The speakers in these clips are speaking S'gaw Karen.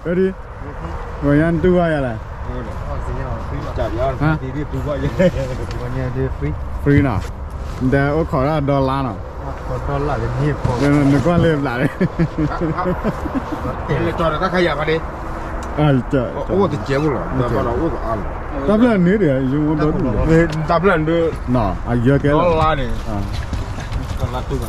Ready? ဝဲညါတူၢ်ဘၣ်ယၤလဲၣ်. ဟါ, free နီၤ. ဒီးအိၣ်ခိးဒၣ် dollar နီၤ. နကွၢ်လၢပျးန့ၣ်. တၢ်ဖျၢၣ်န့ၣ်ဒီး တၢ်ဖျၢၣ်န့ၣ်ဒီး အယဲကဲလီၤ. တၢ်ဂၢၢ်တၢ်လံ.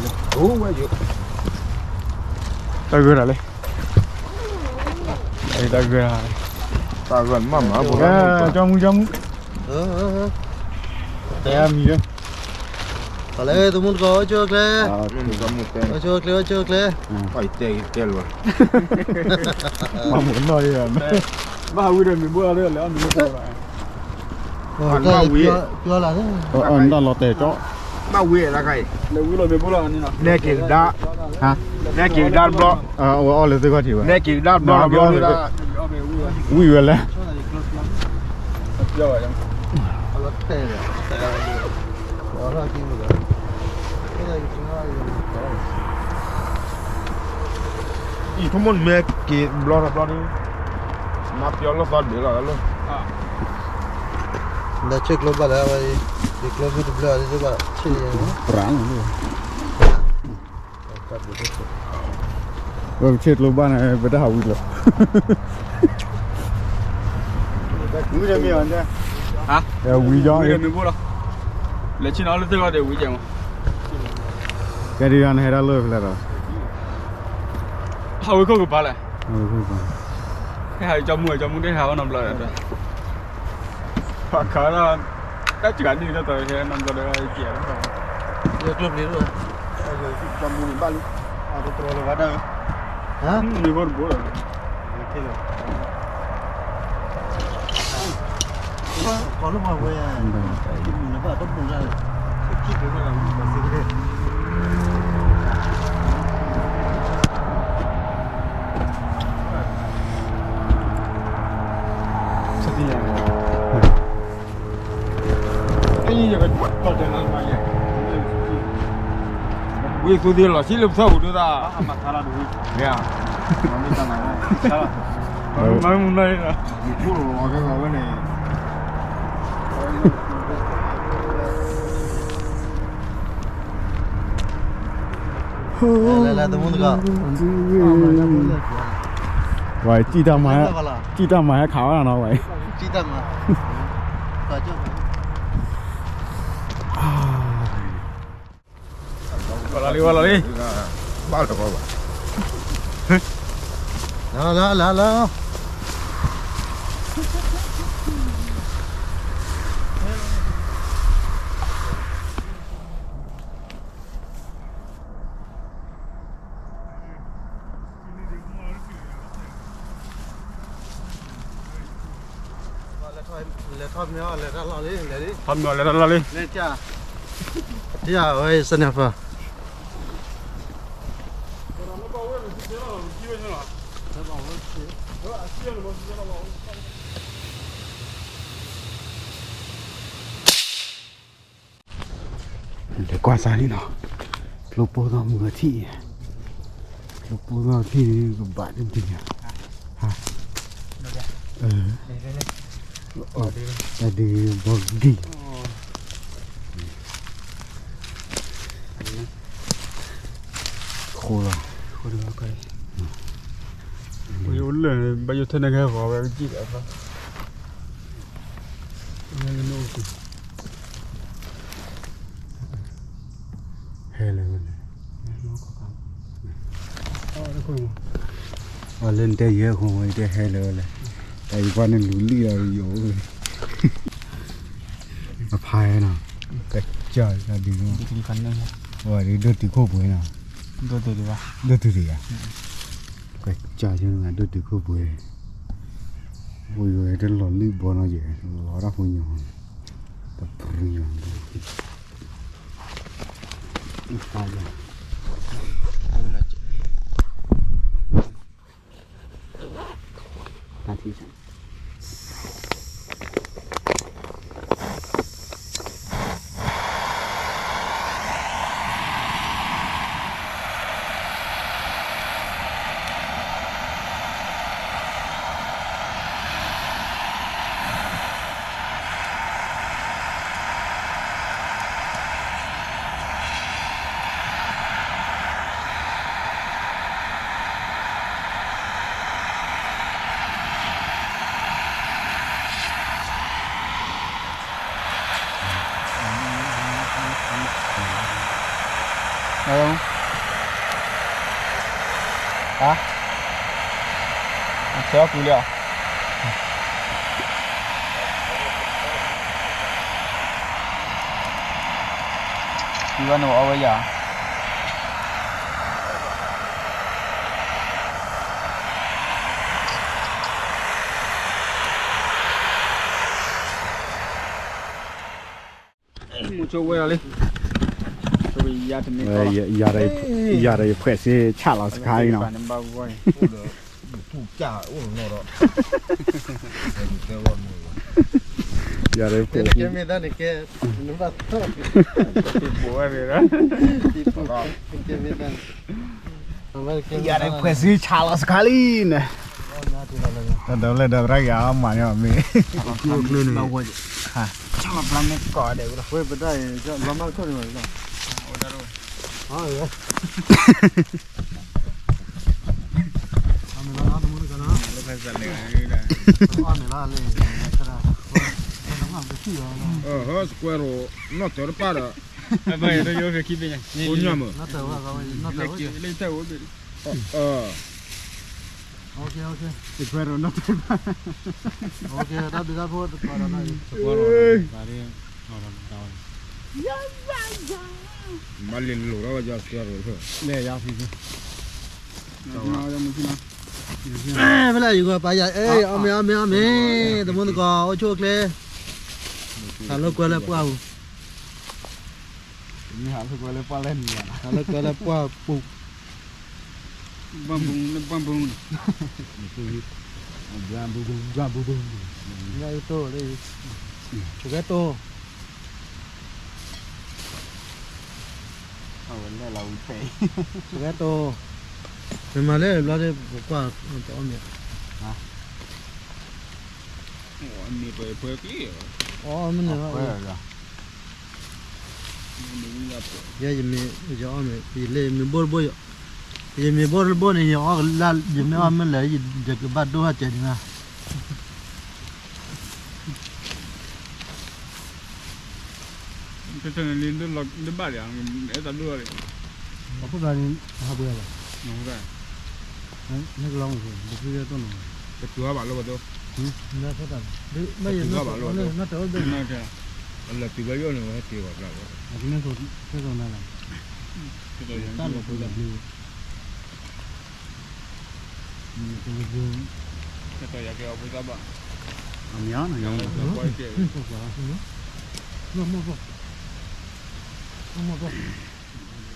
တၢ်ဂၢၢ်, ကၠီမူကၠီမူ, တဲမံၤလၢ ပှၤလၢသမူတကိး အိၣ်ဆူၣ်အိၣ်ချ့, အိၣ်ဆူၣ်အိၣ်ချ့, အိၣ်ဆူၣ်အိၣ်ချ့, ဘၣ်မူကနီၣ်ယဲ, ဘၣ်ဝံၤဒီးမ့ၢ်ဘိၣ်လီၤဒီး လဲၤအီၣ်မ့ၤလၢကီးလီၤ. ဘၣ်ဝံၤ, တၢ်လီၤတဲာ်ကၠီ, ဘၣ်ဝံၤလၢကါအံၤ, လဲၤဝံၤလီၤမ့ၢ်ဘိၣ်လီၤန့ၣ်လီၤ. နဲက့ၤကဒါ, နဲက့ၤကဒါတဘျီ, အဝဲအီၣ်လၢသ့ၣ်ခီၣ်ထံးဝဲ, နဲက့ၤကဒါတဘျီ, ဝံၤဝဲလဲၣ်. အံၤ ဖိမုၣ်နမ့ၢ်က့ၤဘျီထီၣ်ဘျီဒီး, မၤပျီလီၤသီဒ့လီၤလီၤ. ဒီးဆ့ကျိဘၣ်လၢဝဲအံၤ, ယကျိမ့ၢ်တဘျီအီၤဒ်သိးဘၣ်ဆ့, ပြၢ်လီၤ, ပဆ့ကျိဘၣ်န့ၣ် ပတၢ်ဟးဝံၤလီၤ. ဝံၤဒီးမ့ၢ်အီၤ, ဝံၤဒီးမ့ၢ်ဘိၣ်လီၤ, လဲၤဆ့ၣ်နီၤလၢသ့ၣ်လီၤဒီးဝံၤကဲမး, ကဲဒ်ဒီးနဟဲတၢ်လၢဖဲလဲၣ်ဒီး, ဟးဝဲခိၣ်ကပၤလဲၣ်, ဟဲဟးကၠီမူ ကၠီမူတဟးဝဲနီတဘျီဒီး ပှၤခးဒၣ်, တၢ်စှၤန့ၢ်တၢ်တီၤဟဲနီတဘျီဒီးကဲ, ယကျိပျံၤဒိၣ်, ကၠီမူန့ၣ်ဘၣ်လံ, အတတြီလၢၤဘၣ်တၢ်, မ့ၢ်ဘိၣ်တဘိၣ်လီၤ, ကီၢ်လၢပှၤဝဲ, မုၢ်နဘၣ်တပူၤဒၣ်လဲၣ်, ခံပူၤဘၣ်လီၤ, ဝံသူသ့လီၤဆံလၢပသီၣ်ပူၤဒိၣ်သၣ်, မ့ၢ်, မ့ၢ်မုၢ်နီၢ်, ယဖိလီၤကဲဝဲန့ၣ် ဝဲ စံၣ်တၢ်မၤဟဲခးဝဲနီၤဝဲ, စံၣ်တၢ်မၤ, ဝဲလီၤလံ ဝဲလီၤလံ, ဘၣ်လီၤဘၣ်, လၢလၢလၢလၢ လဲၤထီၣ်မ့ၢ်လဲၤထီၣ်လီၢ်လံ, လဲၤထီၣ်မ့ၢ်လဲၤထီၣ်လီၢ်လံ, လဲၤ, တယၤဝဲ စနၢ်ပၢၢ် လဲၤကွၢ်စၢ်န့ၣ်နီၤ, ကျိပိၢ်သီၣ်မုၢ်အထံၣ်, ကျိပိၢ်သီၣ်ထံၣ်န့ၣ် ကဘၣ်တဒံး, တၢ်ဒုး ဘီဒံး ဃိလီၤ, လၢဘၣ်ယိၣ်ထဲန့ၣ်ကဲဂီၤဝဲကစံၣ်ဒီး ဟဲလၢၤဝဲန့ၣ်, အလၢနတဲယဲၢ်ဃိဝဲ ယတဲဟဲလၢၤဝဲလဲၣ်, တၢ်ယပှၢ်န့ၣ်လူၤလံၣ်ဒီးယိာ်ဝဲ, အဖါနီၤ, ကစၢ်တၢ်ဒုး, ဝဲဒၣ်ဒိၣ်တုာ်ခိၣ်ပှဲၤနီၤ, ဒိၣ်တုာ်တဂၤ, ကစၢ်ယဲၢ်ဒိၣ်တုာ်ခိၣ်ပှဲၤ, ဝဲတလီၤလံၣ်ဘီနီၤယဲၢ်, လီၤတၢ်ဖိညိၣ်, တပြံယီၤ တၢ်ထံၣ်ဆၣ် ဖဲအီၣ်ကွံာ်လံဧါ, ကွံာ်ဘၣ်န့ၣ်အီဝဲယၤ, မုဆိဝဲလီၤလံ, ယၤဒီးယဖှဲးစ့ဆၣ်လီၤစခါအံၤနီၤ, ယၤဒီးဖှဲး ယၤဒီးဖှဲးစ့ဆၣ်လီၤစခါလံန့ၣ်, တၢ်ဒီးလဲၣ်ဒီးရၢ်ဂၤအီၤမၤန့ၣ်အီၤမ့ၢ်, ဆၣ်လီၤပျၢ်မ့ၢ်ကီးဒဲးဝဲလီၤ, ဝဲပဒၣ်အံၤ လီၤမၢ်ကဆိၣ်န့ၣ်ဘၣ်လီၤ, ဟဲ square နီၢ်တၢၤတပၣ်ဒီး, လၢတၢ်ဝဲ, မၤလ့ၤလိာ်ထီၣ်ဝဲယၤ square လၢ, ဖဲလဲၣ်ယကပာ်ယၤ, အီၣ်မ့ၤ အီၣ်မ့ၤ အီၣ်မ့ၤ, တမူတကိး အိၣ်ဆူၣ်အိၣ်ချ့, ဟးလိာ်ကွဲလၢပှၢ်ပူၤ, ဟးလိာ်ကွဲလၢပှၢ်ပူၤ, ဘၣ်ဘုံ, ဘၣ်ဘုံ, ဘၣ်ဘုံ, ဘၣ်ဘုံ, ဘၣ်ဘုံ, တကဲတိၢ် အဝဲလဲၣ်လီၤဝံၤဖဲအံၤ, တကဲတိၢ်, မ့ၢ်မၤလၢဘျီဒီး ပကွၢ်တအီၣ်မ့ၤ, မ့ၢ်ပှဲၤပှဲၤကျံၣ်, အီၣ်မ့ၢ်န့ၣ်, ယဲယမ့ၢ်, ယအီၣ်မ့ၢ်, ယလဲၤမ့ၢ်ဘိၣ်တဘိၣ်, ယမ့ၢ်ဘိၣ်တဘိၣ်န့ၣ် ယအီၣ်လၢ, ယမ့ၢ်အီၣ်မ့ၢ်လၢ ယကဘၣ်ဒိၣ်ထီၣ်ကဲးန့ၣ်, တထၢၣ်န့ၣ်လံ, ဒ်ဘၣ်လံ, အဲၣ်တၢ်ဒိၣ်လီၤလံ, အခိၣ်ဘျီန့ၣ် ဟးပှဲၤလီၤ, နကလီၤမ့ၢ်, ပတူၢ်ဘၣ်လီၤ, ပတူၢ်ဘၣ်လီၤ, လၢတုၤဘၣ်ယိၣ်န့ၣ် ဝဲဟဲက့ၤဝဲဘျီ, တၢ်လီၤပူၤလီၤဘျ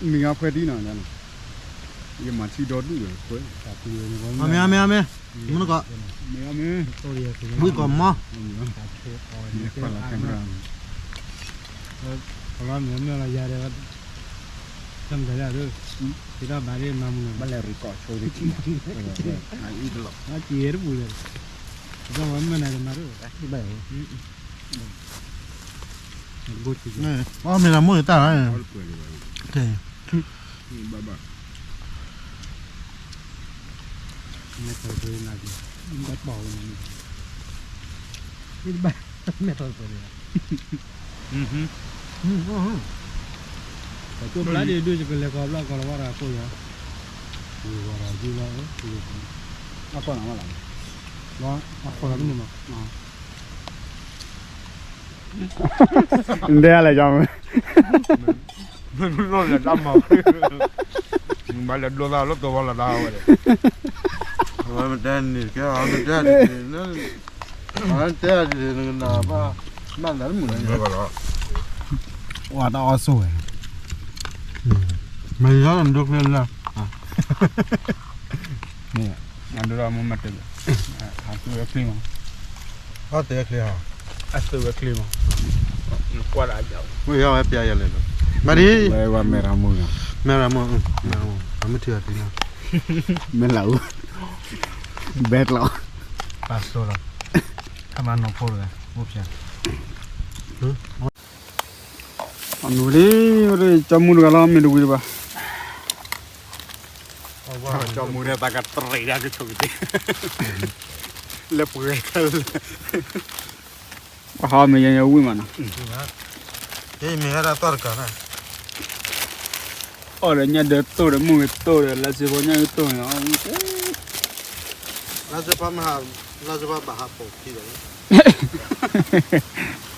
ီ မ့ၢ်အဖှဲဒ်နီၤ, ယမၤထံဒီဒူၣ်ဝဲခွဲ, အမ့ၢ် အမ့ၢ် အမ့ၢ်, မနကီး, ဘုကီးမီ, လီၤမ့ၢ်မ့ၢ်လီၤယၤဒီး, တမတၤဒၣ်ဒိၣ်, တၢ်ဘၣ်ဒ်မၤမူနီၤ, ဘၣ်လဲၤရူးကီးဆိတထံၣ်, အံၤတလီၤ, အကံၤတပူၤဒီး, တၢ်မၤမ့ၢ်နၤဒီးမၤဒိၣ်, အီၣ်မ့ၤလၢမိၢ်တၢ်လီၤ, မဲာ်ထီၣ်တပှဲၤလံ, မဲာ်ထီၣ်တပှဲၤလံ, ကဘျါဒံးဒုးယကလဲၤကီးဘျီကီးလီၤဝဲဒီးအကိၣ်ယၤ, ဝဲဒီးဒုးလီၤ, အကိၣ်နၤမးလီၤ, အကိၣ်လီၤတန့ၢ်မး, ဒဲလဲၣ်, မ့ၢ်ဘၣ်လဲၤဒိသးလၢတိၤဝဲလီၤတၢ်ဝဲ, မ့ၢ်တဲန့ၣ်ကဲ, မ့ၢ်တဲ, တဲနကနၣ်ဘၣ်, ဘၣ်လၢမုၢ်လၢ, ဝဲတၢ်အီၣ်ဆိၣ်ဝဲ, မ့ၢ်ယၤဒိချ့လၢ နဒိဒီးမူမၤတၢ်, အသုဝဲချ့မး, အသုဝဲချ့မး, အသုဝဲချ့မး, နကွၢ်ဒၣ်အယၤ, ဝဲယၤဝဲပျဲယၤလဲၣ်လီၤ, မၤဒ်, ဝဲဝဲမဲရၤမုၢ်, မဲရၤမုၢ်, မဲရၤမုၢ်, အမ့ၢ်ထံၣ်အီၤတံၢ်နီၤ, မဲလၢအူ, ဘဲတလီၤ, ပာ်စိလီၤ, ခမၤနီၢ်ဖိတဂၤ, အိၣ်ဖျဲၣ် အနူၤလံ, ကၠီမူတဂၤလီၤ မ့ၢ်တဝံၤတဘၣ်, ကၠီမူဒီးတၢ်ကတရံးဒၣ်ကဆိးကတ့ၢ်, လၢပှဲၤခဲလၢာ်, ပှၤဟီမ့ၢ်ယဲယဝံၣ်မးနီၤ, ယမ့ၢ်ဟဲဒၣ်သီၣ်တကၤန့ၣ်, အီၣ်ဒီးညၣ်ဒၢတိၢ်ဒီးမုၢ်ဂ့ၤတိၢ်ဒီး လါစ့ဖီညၣ်ဂ့ၤတိၢ်န့ၣ်, လါစဖီမ့ၢ်ဟး, လါစဖီဘၣ်ဟးပိာ်ခံဒီး,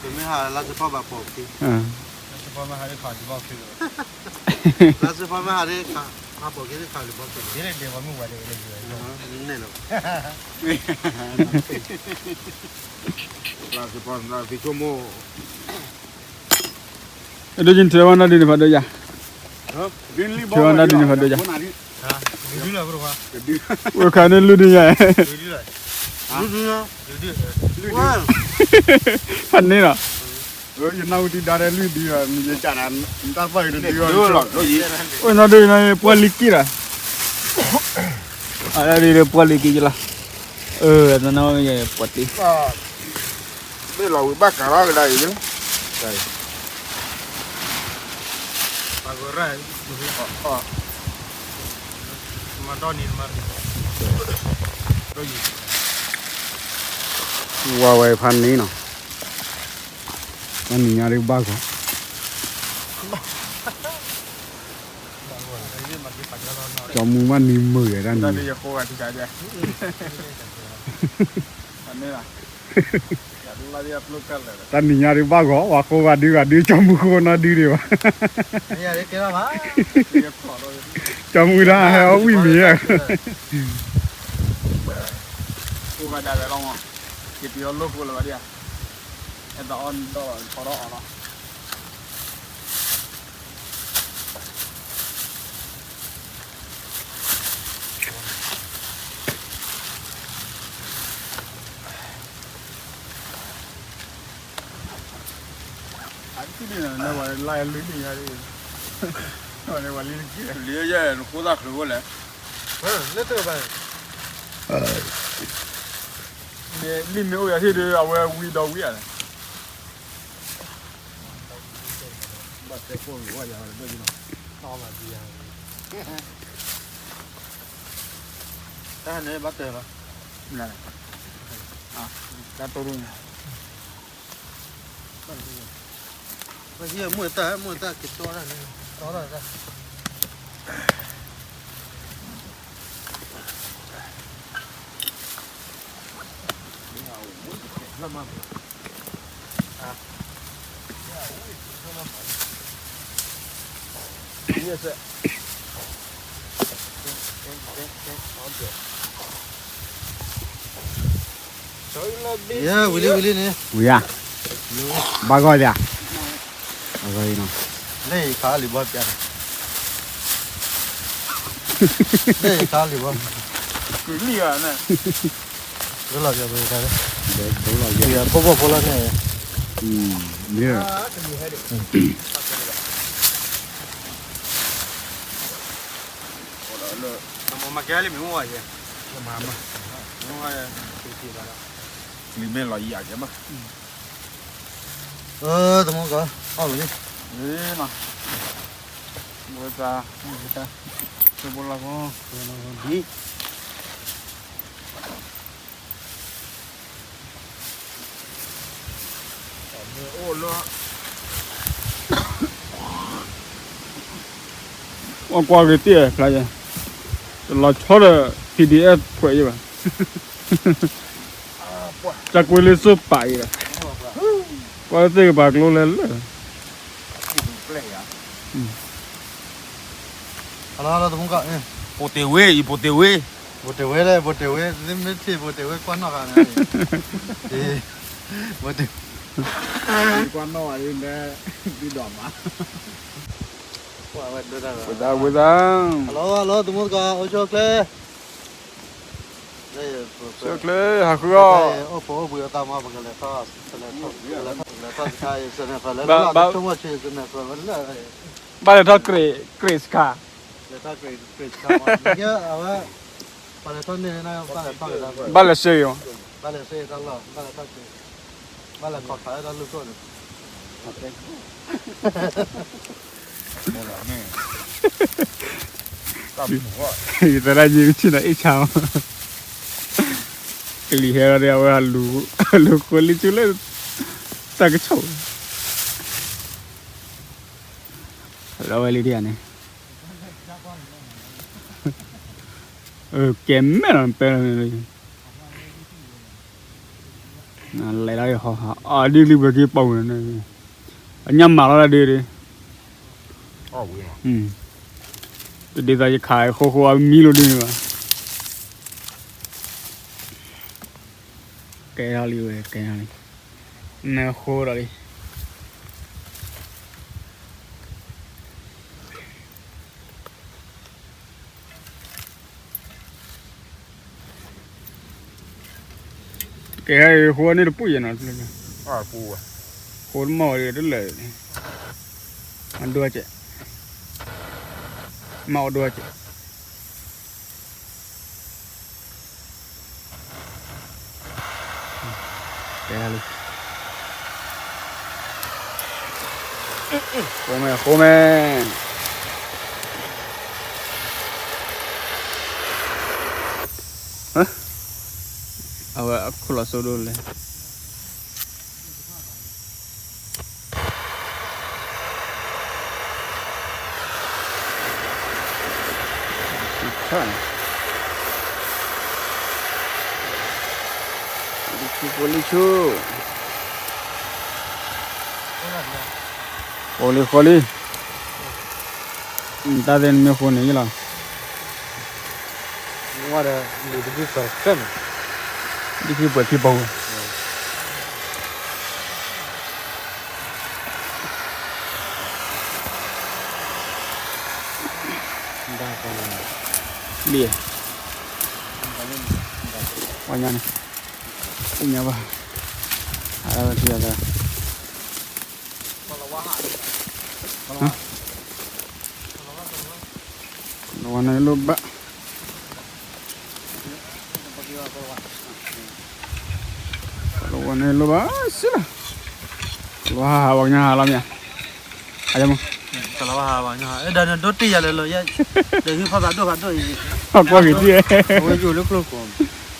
ပမ့ၢ်ဟးလါစဖီဘၣ်ပိာ်ခံ, လါစဖီမ့ၢ်ဟးဒ်, ဟးပိာ်ခံဒ်ခးလံာ်ဘီခံ, န့ၣ်လီၤ, လါစဖီန့ၣ်သ့ဆိကမိၣ်, ဒ်ယနထံဝဲနၤဒ်န့ၣ်ဖးဒိၣ်ယၤ, ထံဝဲနၤဒ်န့ၣ်ဖးဒိၣ်ယၤ, ဝဲခါန့ၣ်လွံၢ်ဒုညါ, ဖးန့ၣ်လီၤ, ယနၢ်ဟူတံဒါတဲလွံၢ်ဒု, မ့ၢ်ယကနၣ်တၢ်ပၢ်အံၤတဒုလီၤ, အိၣ်နီၢ်ဒုန့ၣ်ပှၤလံၤက့ၤလီၤ, အဒ်န့ၣ်ပှၤလံၤက့ၤကလီၤ, အၢ တနီၣ်မ့ၢ်ယပှၤတ့ ဘ့ၣ်လီၤဝံၤဘၣ်ကးလီၤကဒါအံၤ, ဝါဝဲဖးန့ၣ်နီၤ, မ့ၢ်နံၤညါဒ်ဘၣ်ဂီၤ, ကၠီမူမ့ၢ်နံၤမုာ်ယဲဒၣ်နံၤ, တၢ်နံၤညါဒ်ဘၣ်ဂီၤ, ဝဲဃိဂၤဒုဂၤဒု, ကၠီမူဃိနီၢ်ဒုဒံးဘၣ်, ကၠီမူဒၣ်ဟဲအီၣ်ဝံၣ်မံၤ, ဃိဂၤဒုဝဲလီၤ, က့ၤပယီၤလိၣ်ဃိလၢၤဘၣ်ဒံး, အဲၣ်ဒိးအီၣ်နံၤဒီးလီၤ, ထီထီၣ်အီၤလီၤ. လၢယဲၢ်နဃိသၣ်ချၢဝဲလဲၣ်, လံာ်မ့ၢ်အိၣ်ယၤဟ့ၣ်ဒီး အဝဲဝံဒီးဝံဧါ, ဘၣ်တဲကိၢ်ဝဲယၤ, တၢ်န့ၣ်ဘၣ်တဲလီၤ, တၢ်တိၢ်ဒိၣ်ညါ, ပဟံၣ်မ့ၢ်တၢ်မ့ၢ်တၢ်က့ၤတီတၢ်န့ၣ်, တီတၢ်တၢ် ဝံၤဧါ, ဘၣ်ဂီၢ်ဒံးဧါ, ဘၣ်ဂီၢ်အံၤနီၤ, လၢယခါလံာ်ဘီပျါ, လၢယခါလံာ်ဘီ, လၢလီၤပျါပတၢ်, ဘိၣ်ဘိၣ်ဖိလီၤန့ၣ်, မ့ၢ် မၤကဲလံမ့ၢ်အိၣ်ဝဲယဲ, မၤမး, လံာ်မ့ၢ်လီၤယၤကဲမး, သမူကီး, အီၣ်ဝံၤလံ, ဝဲသး, ဝဲသး, ဘိလီၤဖိ, ဒ် အီၣ်ကွၢ်က့ၤတ့ၢ်ဖျါယဲ, တလီၤဆီဒီး PDF ခွဲးယဲဘၣ်, တၢ်ကွဲလၢစိပာ်အံၤဒီး, ကွၢ်လၢသ့ၣ်ကပၤကျိလဲၤလၢ အလီၤလီၤသမူကီး, ပိာ်တ့ၢ်ဝ့, ယပိာ်တ့ၢ်ဝ့, ပိာ်တ့ၢ်ဝ့လဲၣ်, ပိာ်တ့ၢ်ဝ့, မ့ၢ်ထံၣ်ပိာ်တ့ၢ်ဝ့ကွၢ်နီၣ်ဂၤန့ၣ်, ပိာ်တ့ၢ်, ကွၢ်နီၣ်ဂၤဒ်, ဒ်ဒိးမး, ဝဲသးဝဲသး, အလီၤလီၤသမူကီး, အိၣ်ဆိၣ်ချ့ ဆိၣ်ချ့ ဟးဃုအီၣ်, အိၣ်ဖိအိၣ်ဘှံးအသးမး, ပကလဲၤထီၣ်, ပကလဲၤထီၣ်စခါ, ဆိကမိၣ်ဆိကမိၣ်လၢ ဘၣ်လဲၤထီၣ်ကြ့းစခါ, လဲၤထီၣ်ကြ့းစခါ, အဝဲ, ဘၣ်လဲၤထီၣ်န့ၣ်, ဘၣ်လဲၤစ့ၢ်ကီး, ဘၣ်လဲၤစ့ၢ်ကီးတၢ်လီၢ်, ဘၣ်လဲၤထီၣ်ကြ့း, ဘၣ်လဲၤခီၣ်ခါတၢ်လူၢ်ခိၣ်န့ၣ် ယသရၣ်ယ့ၢ်ဆ့ၣ်နီၤအ့ၣ်ဆါမး, ကလံၤဟဲလီၤဒီး အဝဲ လူၤဃိလံာ်ဆူလၢ တၢ်ကဆိၣ်, လီၤဝဲလံဒ်န့ၣ်, ကဲမဲာ်လီၤ ပဲလီၤန့ၣ်လီၤ, လဲၤလီၤဟီ အဒ်လံပှဲၤက့ၤပာ်ဝဲန့ၣ်, အညၣ်မၤလီၤဒၣ်ဒ့ဒ့, တဒ်သိးယခးဃိဃိအမံလိဒ်န့ၣ်ဘၣ်, ကဲထီၣ်လံဝဲ ကဲထီၣ်လံ, နဃိဒီးလံ ကဲဃိန့ၣ်တပူၤယဲနီၤ, ဃိတမီၢ်ဝဲတလၢာ်, အဒိကဲး, မၤအီၤဒိကဲး, ကဲလံ, ဃိမဲ ဃိမဲ အဝဲအခိၣ်လီၤစိဒိၣ်လဲၣ်, လံဆူ ဃိလံ ဃိလံ, တၢ်သ့ၣ်နမ့ၢ်ဃိန့ၣ်လီၤ, ဒ်ခံပှဲၤခံပီၤ, လံ, ပှၤညါန့ၣ်, သ့ၣ်ညါဘၣ်, အဝဲထံၣ်အသး လီၤဝဲန့ၣ်လိၣ်ဘၣ်, လီၤဝဲန့ၣ်လိၣ်ဘၣ်စ့ၢ်လီၤ, လီၤဟးဟးပှၤကညီဟးလီၤမ့ၢ်, အမ့ၢ်, လီၤဝဲဟးပှၤကညီဟး ဒီးဒိတ့ၢ်ယၤလၢလီၤယဲ, ဒီးဟံၣ်ဖီၣ်သးဒိၣ်ဖးဒိၣ်အံၤ, ကွၢ်က့ၤထံၣ်, အဝဲယိာ်လၢကျိခိၣ် ဃိလံ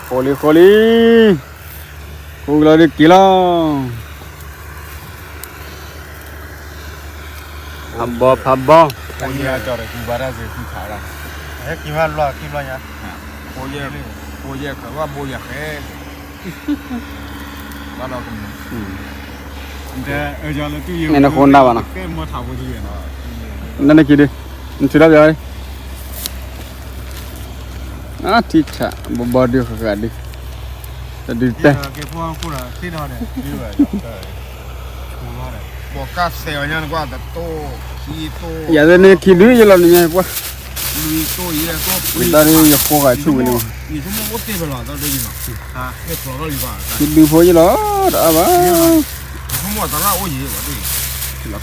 ဃိလံ, ဃိကလီၤဒုးက့ၤလီၤ, ဖးဘီ ဖးဘီ, ကံဘၣ်တၢ်စ့ၢ်ကံခးဒၣ်, ဟဲကံဘၣ်ဘျီ ကံဘျီညါ, ဃိယဲၢ်, ဃိယဲၢ်ခးဘၣ်ဘိယဲၢ်ဃဲ, ဘၣ်လီၤကမူ, နဃိနဒၣ်ဘၣ်နီၤ, နနခံဒုး, နထုးထီၣ်ပၠးဝဲ, အထံဆး ဘီဘီဒုးဃၣ်ဃၣ်ဒုး, တဒုးတဲ, ယၤသ့ၣ်န့ၣ်ခံဒုးယလီၤနညါပှၢ်, တၢ်ဒုးယဃိဂၤဆူၣ်ဝဲန့ၣ်, ခံဒုးဖိယလီၤ တအါဘၣ်, လီၤကီ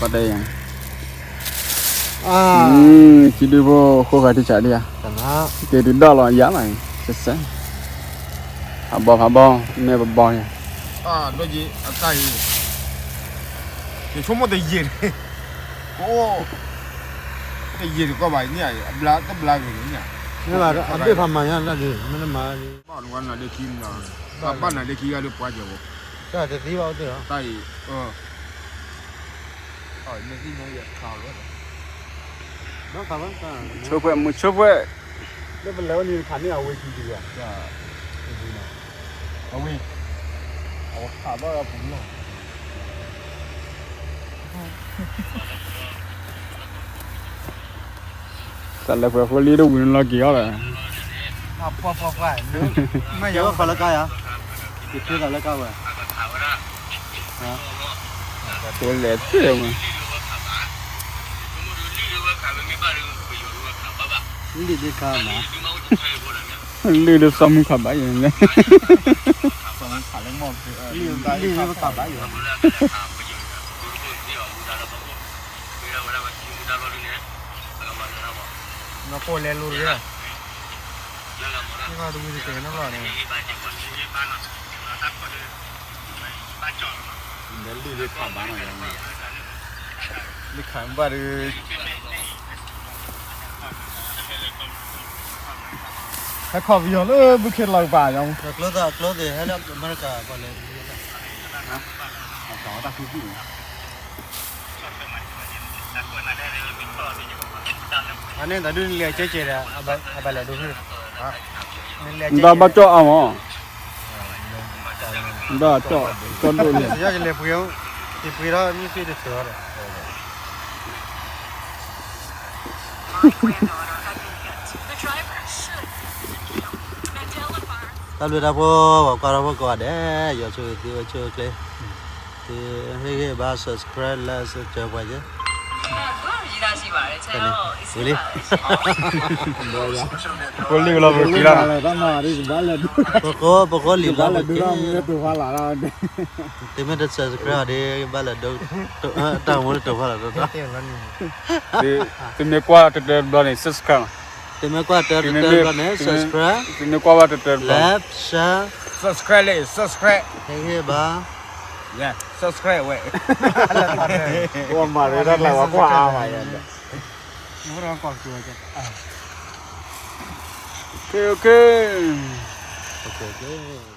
တဲယၤ, ခံဒုးဖိဃိဂၤထံဆးဒုးယၤ, က့ၤဒုးဒီၣ်လီၤယၤလီၤ, စဲးစဲး, ဖးဘီ ဖးဘီ မ့ၢ်ပဘီယၤ, ယဆိကမိၣ်တယံာ်, တယံာ်တကီၢ်ဘၣ်, အဘျါတဘျါဂ့ၤန့ၣ်, မ့ၢ်ဘၣ်အဘ့ၣ်ဖးမၤညါလၢဒုး မ့ၢ်တမၤလၢဒုး, ဘၣ်နၤလၢခံဂၤဒုးပှၤကဲးဘိ, တသံဘၣ်အိၣ်တ့ၢ်လီၤ, တၢ်အံၤ, မုဆိဖှဲၣ် မုဆိဖှဲၣ်, လၢပလဲၤဝဲန့ၣ်ခးန့ၢ်အဝဲခံဒုး, အဝဲ, အဝဲခးဘၣ်ပူၤလီၤ, တၢ်လဲၤပှဲၤဖိလံတဝံၤန့ၣ်လီၤက့ၤအီၤလီၤ, မ့ၢ်ယၤဝဲခးလၢကါယၤ, ယဖဲသးလၢကါဝဲ, တလဲၤတ့ၢ်မး, လံာ်ဒ်ခါမး, လံာ်ဒ်စီမုၢ်ခးဘၣ်ယၤ, လံာ်ဒ်ခးဘၣ်ယၤ, နကိးလဲၤလိၤတဂ့ၤ, နဂၤတဝံၤတကဲးနီၢ်လီၤန့ၣ်, လံာ်ဒ်ခးဘၣ်နီၢ်, လံာ်ခးဘၣ်ဒီး ဟဲခီၣ်ပယီၤလၢဘုခ့လီၤကပၤ, ကျိသးကျိသ့ၣ်ဟဲလၢအမဲရကၤပှၤလဲၤ, အတၢ်ဃုသံၣ်န့� အန့ၣ်တၢ်ဒုးနလဲၤကဲကဲဒီး အဘၣ်လဲၤဒိဖဲ, နတၢ်ဘၣ်ကၠီၣ်အါမး, ဒီးကၠီဒိၣ်န့ၣ် ယလဲၤပှ့ၤ, ယပှ့ၤထီၣ်မ့ၢ်သ့တဆၢဒီး တၢ်ဘျုးတၢ်ဖှိၣ် ပှၤကွၢ်ထီၣ်ဖိကိးဂၤဒဲး ယွၤဆိၣ်ဂ့ၤသုဝဲဆိၣ်ဂ့ၤကျဲ, သုဟ့ၣ်ဂံၢ်ဘါ subscribe like စၢၤပှၤက့ၤ, ဝံၤလံ, ဖိလံဝဲလီၤပက့ၤလီၤ, ပဃိပဃိလံလီၤပက့ၤ, သုမ့ၢ်တ subscribe အီၤဒ် ဘၣ်လဲၤဒိ, တၢ်မူတတိၤဖးလီၤတတီ, သုမ့ၢ်ကွၢ်တတၢတဘျီန့ၣ် subscribe မး, သုမ့ၢ်ကွၢ်တၢတတၢတဘျီန့ၣ် subscribe, သုမ့ၢ်ကွၢ်ဘၣ်တတၢတဘျီန့ၣ် like share, subscribe လၢ subscribe ဟ့ၣ်ဂံၢ်ဘါ, subscribe ဝဲ, ပှၤမၤရ့တၢ်လၢပှၤကွၢ်အါမး, okay okay, okay okay.